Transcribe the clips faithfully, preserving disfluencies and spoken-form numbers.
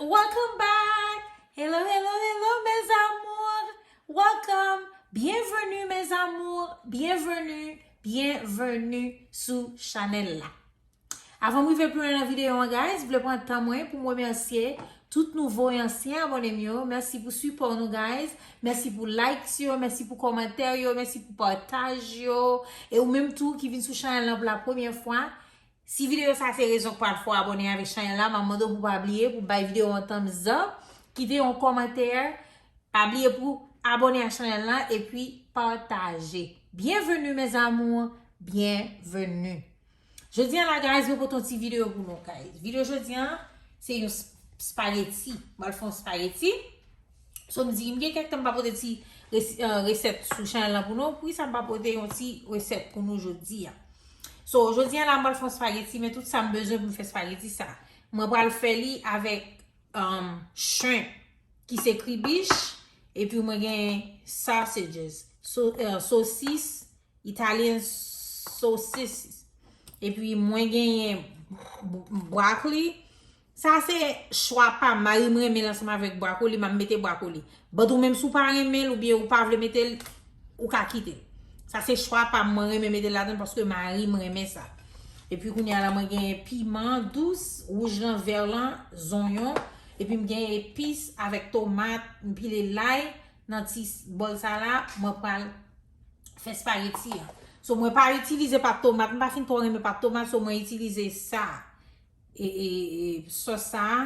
Welcome back! Hello, hello, hello, mes amours! Welcome! Bienvenue, mes amours! Bienvenue! Bienvenue sou chanèl la! Avan m rive pli lwen nan videyo an, guys, m vle pran tan mwen pou m remèsye tout nouvo e ansyen abòne m yo. Mèsi pou sipò nou, guys. Mèsi pou likes yo, mèsi pou kòmantè yo, mèsi pou pataj yo. E ou menm tou ki vin sou chanèl lan pou la premyè fwa, si videyo sa se rezon k pral fè w abòne avèk chanèl la, m ap mande w pou pa bliye pou bay videyo an thumbs up, kite yon kòmantè, pa bliye pou abòne a chanèl la epi pataje. Bienvenue, mes amours, bienvenue. Jodi an la, guys, mwen pote yon ti videyo pou nou, guys. Videyo jodi an, se yon sp- spaghetti. Mwen fè yon spaghetti. So, m di, m gen kèk tan m pa pote ti resi- euh, resèt sou chanèl lan pou nou. Poukisa m pa pote yon ti resèt pou nou jodi an? So, jodi an la, mwen fè yon spaghetti, men tout sa m bezwen pou m fè spaghetti sa. Mwen pral fè li avèk um, shrimp, ki se kribich, epi mwen gen sausages, so, euh, sosis, Italian sausages, epi mwen genyen b- broccoli. Sa se chwa pa m, mari m renmen l ansanm avèk broccoli, m ap mete broccoli. But ou menm si w pa renmen l oubyen ou pa vle mete l, ou ka kite l. Sa se chwa pa m, mwen renmen mete l ladan l paske mari m renmen sa. Epi kounye a la mwen genyen piman dous, wouj lan, vè lan, zonyon, epi m genyen epis avèk tomat, m pile lay nan ti bòl sa la, mwen pral fè spaghetti an. So mwen pa itilize pat tomat, m pa fin twò renmen pat tomat, so mwen itilize sa. E, e, e sòs sa a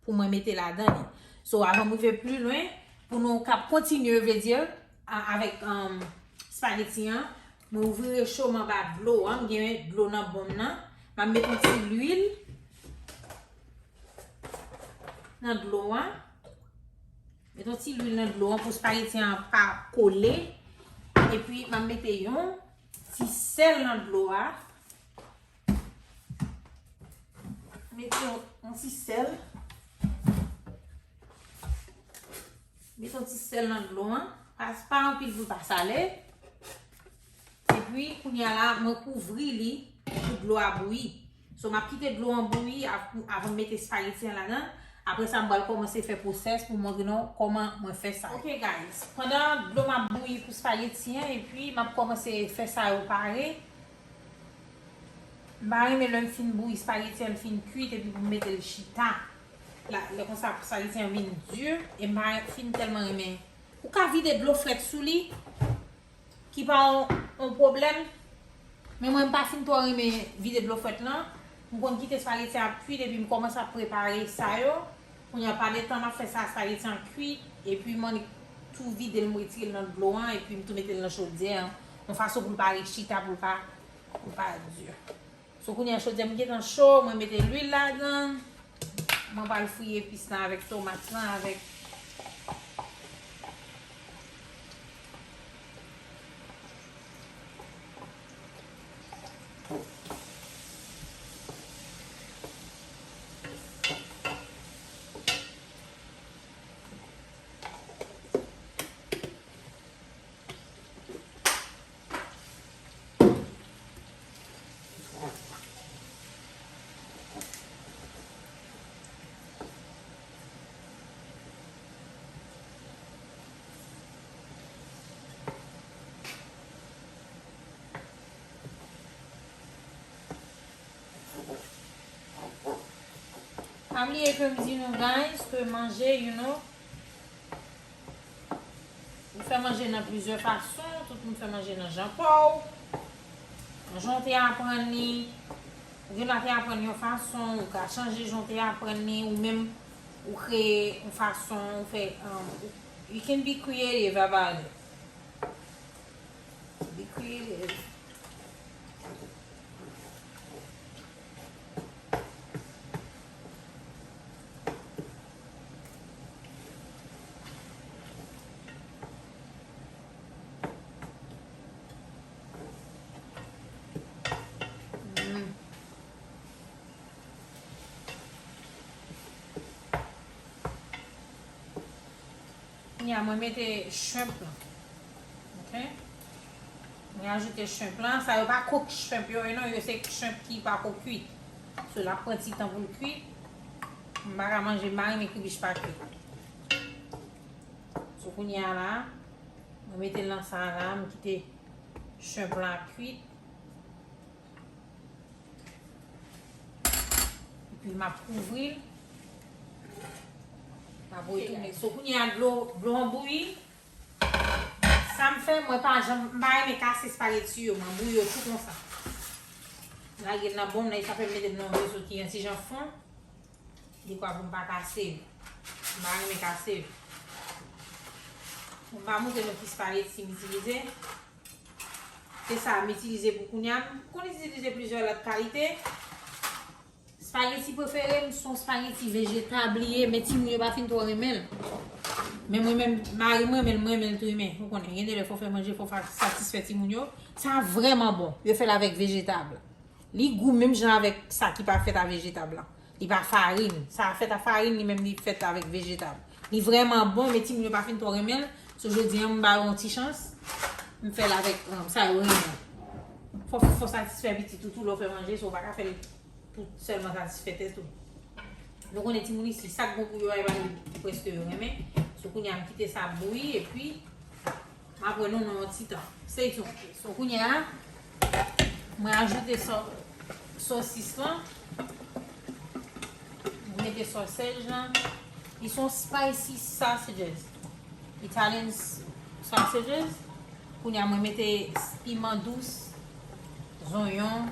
pou mwen mete ladan li. So, avan m rive pli lwen, pou nou kab kontinye, vle di, a- avèk um, spaghetti an, mwen ouvri recho m anba dlo an, m gen dlo nan bon m nan. M ap met yon ti lwil nan dlo an. Met yon ti lwil nan dlo an pou spaghetti an pa kole. Epi, m ap mete yon ti sèl nan dlo a. Mete yon, yon ti sèl. Mete yon ti sèl nan dlo an. Pa, pa anpil pou l pa sale. Epi, kounye a la, mwen kouvri li pou dlo a bouyi. So, m ap kite dlo an bouyi av- avan m mete spaghetti an ladan. Apre sa, m pral kòmanse fè pwosès pou montre nou kòman mwen fè sa. Ok, guys. Pandan dlo m ap bouyi pou spaghetti an, epi m ap kòmanse fè sa yo pare. M pa renmen lè m fin bouyi spaghetti an, l fin kuit, epi pou m mete l chita. La, lè konsa, spaghetti an vin di, e m pa fin tèlman renmen. Ou ka vide dlo frèt sou li, ki pa yon, yon pwoblèm. Men mwen, m pa fin twò renmen vide dlo frèt lan. M konn kite spaghetti ap kuit epi m kòmanse ap prepare sa yo. Kounye a, pandan tan m ap fè sa, spaghetti an kuit. Epi m annik tou vide l, m retire l nan dlo an. Epi m tou mete l nan chodyè an. Yon fason pou l pa ret chita, pou l pa, pou l pa di. So, kounye a, chodyè m gentan cho, mwen mete lwil ladan. Mwen pral fri epis lan avèk tomat lan, avèk Pa bliye ke m di nou, guys, ke manje, you know, ou fè manje nan plizyè fason, tout moun fè manje nan jan pa w, nan jan w te aprann li, ou gen dwa te aprann yon fason, ou ka chanje jan w te aprann li, ou menm ou kreye yon fason, ou fè, um, you can be creative about it. Be creative. Kounye a, mwen mete shrimp lan. Ok? Mwen ajoute shrimp lan. Sa yo pa cook shrimp yo, non, yo se shrimp ki pa ko kuit. So, l ap pran ti tan pou l kuit. M M pa ka manje, m pa renmen kribich pa kwit. So, kounye a la, mwen mete l nan sa la, m kite chenp lan ap kwit. Epi m ap kouvri l. M ap retounen. So, kounye a, dlo, dlo an bouyi. Sa m fè, mwen pa janm, m pa renmen kase espageti yo, mwen bouyi yo tou konsa. Lage l nan bol nan, e sa fè m mete l nan yon veso ki yon ti jan fon. Dekwa pou m pa kase l. M pa renmen kase l. Bon, m pa montre nou ki espageti m itilize. Se sa m itilize pou kounye a. M konn itilize plizyè lòt kalite. Espageti prefere m se yon espageti vejetab li ye, men timoun yo pa fin twò renmen l. Men mwen menm, mari m renmen l, mwen renmen l tou, men ou konnen, gen de lè fò fè manje, fò fa-, satisfè timoun yo. Sa vrèman bon. Yo fè l avèk vejetab. Li gou menm jan avèk sa ki pa fèt a vejetab la. Li pa farin. Sa fèt a farin, li menm li fèt avèk vejetab. Li vrèman bon, men timoun yo pa fin twò renmen l. So, jodi a, m ba yo yon ti chans. M fè l avèk, um, sa yo renmen. Fò, fò satisfè pitit ou tou lè w fè manje, so w pa ka fè l pou sèlman satisfè tèt ou. Nou konnen timoun isi, sa k bon pou yo a, e pa li ki prèske yo renmen. So, kounye a, m kite sa bouyi, epi m ap wè nou nan yon ti tan. Stay tuned. So, kounye a, mwen ajoute so-, sosis lan. Mwen mete sosej lan. Li se yon spicy sausages. Italian s-, sausages. Kounye a, mwen mete piman dous, zonyon.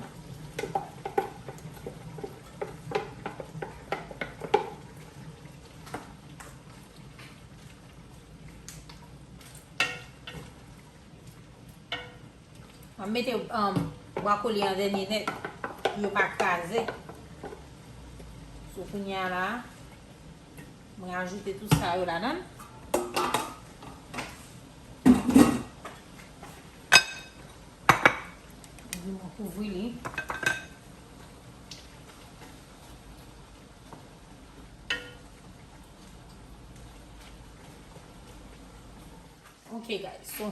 Mwen mete, um, bwakoli an dènye nèt pou yo pa kraze. So, kounye a la, mwen ajoute tout sa yo ladan. Epi mwen kouvri li. Ok, guys, so,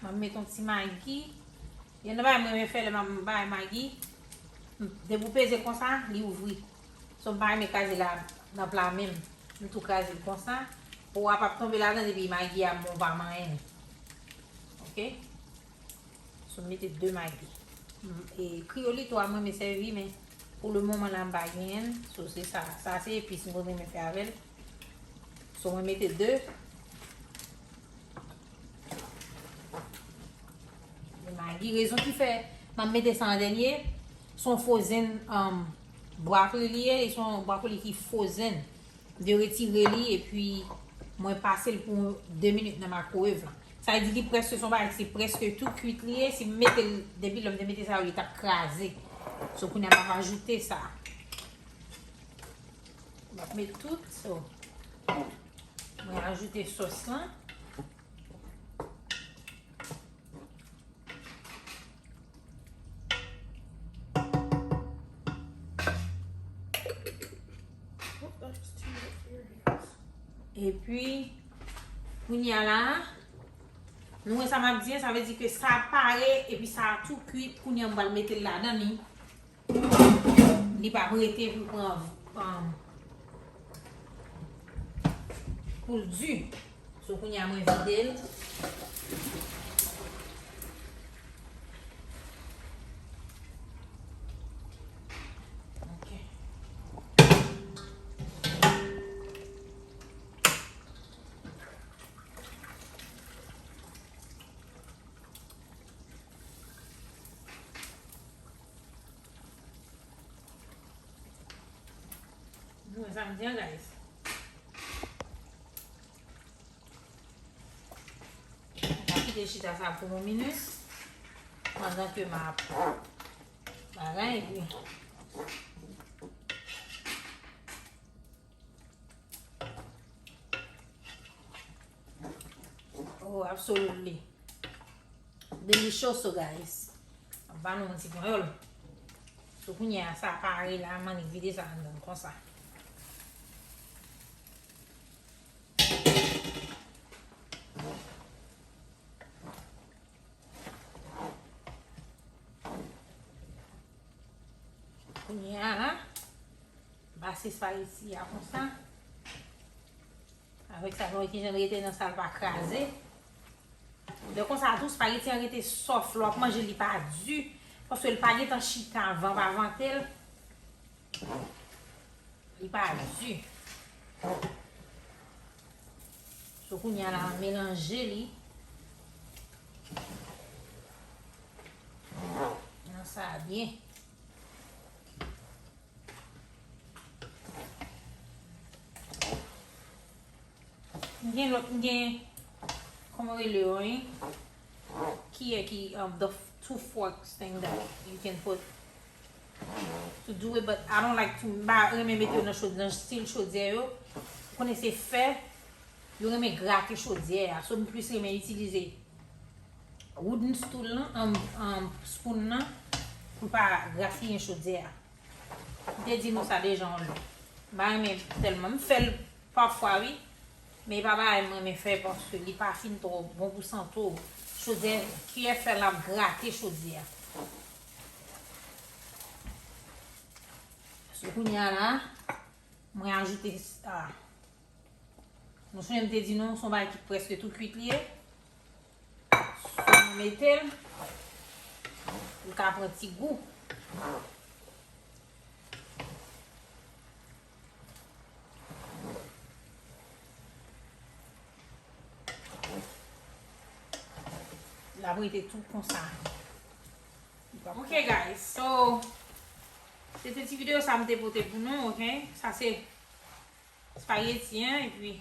m ap met yon ti magi. Youn nan bagay mwen renmen fè lè m ap bay magi, depi w peze konsa, li ouvri. So, m pa renmen kraze la nan pla menm. M tou kraze l konsa. Po a p ap tonbe ladan epi magi a bon pa manyen. Ok? So, m mete de magi. M, e, kriyolito a mwen, mwen sèvi, men pou le moman la, m pa genyen l. So, se sa. Sa, se epis mwen renmen fè avè l. So, mwen mete de. De magi. Rezon ki fè m ap mete sa an dènye, se yon frozen, um, bwakoli li ye, se yon bwakoli ki frozen. M te retire li epi mwen pase l pou de minit nan mikwowev la. Sa vle di li prèske se yon bagay ki se prèske tou kwit li ye. Si m mete l, depi lè m te mete sa yo, li t ap kraze. So, kounye a m ap ajoute sa. M ap met tout. So, mwen ajoute sòs lan. Epi, kounye a la, nou wè sa m ap di an, sa vle di ke sa pare, epi sa tou kwit, kounye a m pral mete l ladan li. Li p ap rete pou pran, um, pou l di. So, kounye a mwen vide l. Ok. Nou wè sa m di an, guys. Mwen ka kite chita sa pou yon minit. Pandan ke m ap bagay, epi Oh, absolutely. Delicioso, guys. Ap ba nou yon ti panyòl. So, kounye a, sa pare la, m annik vide sa anndan konsa. Kounye a la, Pase espageti a konsa. Avèk sa, nou wè kijan l rete nan sa, l pa kraze. Lè konsa tou, espageti an rete sòf, lè w ap manje li pa di, paske l pa gentan chita, van pa vante l. Li pa di. So kounye a la, melanje li nan sa byen. M gen lòt, m gen, kòman rele yo, hein? Kiyè ki, um, the two forks thing that you can put to do it, but I don't like to, m pa renmen mete yo nan chod-, nan stil chodyè yo. Ou konnen se fè, yo renmen grate chodyè a. So, m plis renmen itilize wooden stool lan, um, um, spoon nan, pou pa grafiyen chodyè a. M te di nou sa deja yon lè. M pa renmen tèlman. M fè l pafwa, wi. Men e pa bagay m renmen fè paske li pa fin twò bon pou sante w. Chodyè, kiyè fè l ap grate chodyè a. So, kounye a la, mwen ajoute sa. Nou sonje m te di nou, se yon bagay ki prèske tou kuit li ye. Si nou mete l, li ka pran ti gou. L ap rete tou konsa. Ok, guys, so, se te ti videyo sa m te pote pou nou, ok? Sa se espageti, hein, epi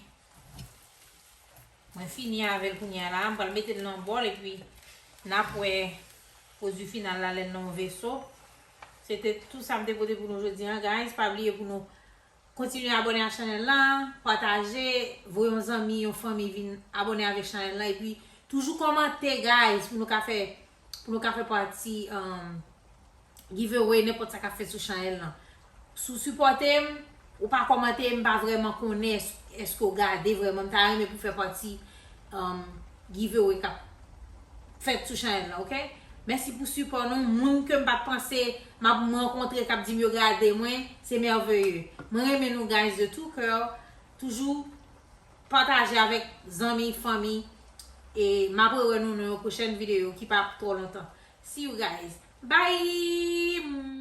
mwen fini avè l kounye a la. M pral mete l nan bòl, epi n ap wè pwodui final la lè l nan yon veso. Se te tou sa m te pote pou nou jodi a, guys. Pa bliye pou nou kontinye abòne ak chanèl la, pataje, voye yon zanmi, yon fanmi vin abòne avèk chanèl la, epi toujou kòmante, guys, pou nou ka fè, pou nou ka fè pati, um, giveaway, nenpòt sa k ap fèt sou chanèl lan. Si w sipòte m, ou pa kòmante, m pa vrèman konnen èske w gade vrèman. M ta renmen pou fè pati, um, giveaway k ap fèt sou chanèl lan, ok? Mèsi pou sipò nou. Moun ke m pa t panse m ap rankontre k ap di m yo gade mwen, se mèveye. Mwen renmen nou, guys, de tout cœur. Toujou pataje avèk zanmi, fanmi. E m ap rewè nou nan yon pwochèn videyo ki pa twò lontan. See you guys. Bye!